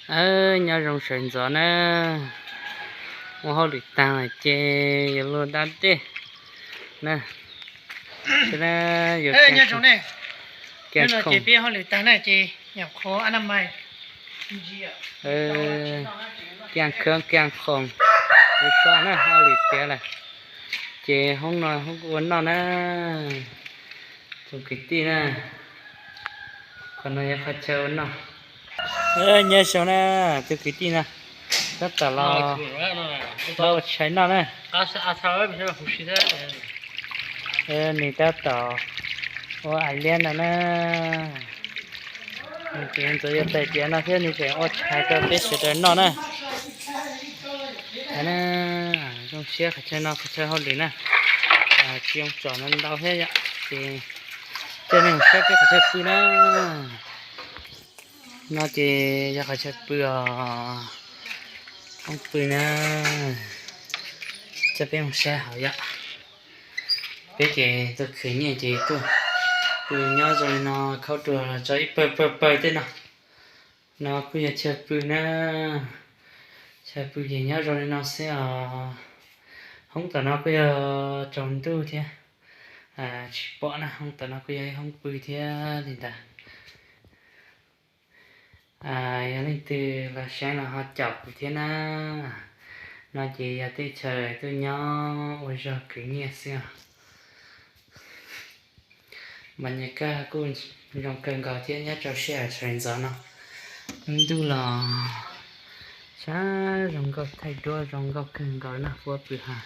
Nyob zoo sawv ntxov na, ua hauj lwm tag lawm ces yuav luag da dej na. Kiag khoom, kiag khoom, ua so na, hauj lwm tiav lawm. Ces hoob no hoob ua noj na, tus kwv tij na, qhov no yog qhov chaw ua noj. Nyob zoo na, tus kwv tij no tab tom los ua tshais noj na. Nws tab tom ua ais liab no na. Nws tseem ntxuav yog tais tiav no thiab nws tseem ua tshais rau peb sawv daws noj na. Zoo siab qhov chaw no qhov chaw hauj lwm na, tsis zoo tsom no ntau thiab yom, ces coj nej mus saib peb qhov chaw pw na. No ces yog qhov chaw pw os, hoob pw na, coj peb mus saib hauv yom. Peb ces tuaj khwv nyiaj ces tuaj pw nyob zoo li no, khaub dua los tso ib pawg pawg pawg tej no. No kuj yog chaw pw na, chaw pw ces nyob zoo li no xwb os. Hoob tom no kuj yog tsaus ntuj thiab, tsis pom na, hoob tom no kuj yog ib hoob pw thiab li ntawd. Yog leej twg los saib los ho caum kuv thiab na. No ces yog teb chaws tuaj nyob ua zog khwv nyiaj xwb os. Mas nyaj kaj kuj zoo kawg nkaus thiab, nyob rau sij hawm sawv ntxov no, lub ntuj los sab zoo nkauj, thaij duab zoo nkauj kawg nkaus na, huab pw ha.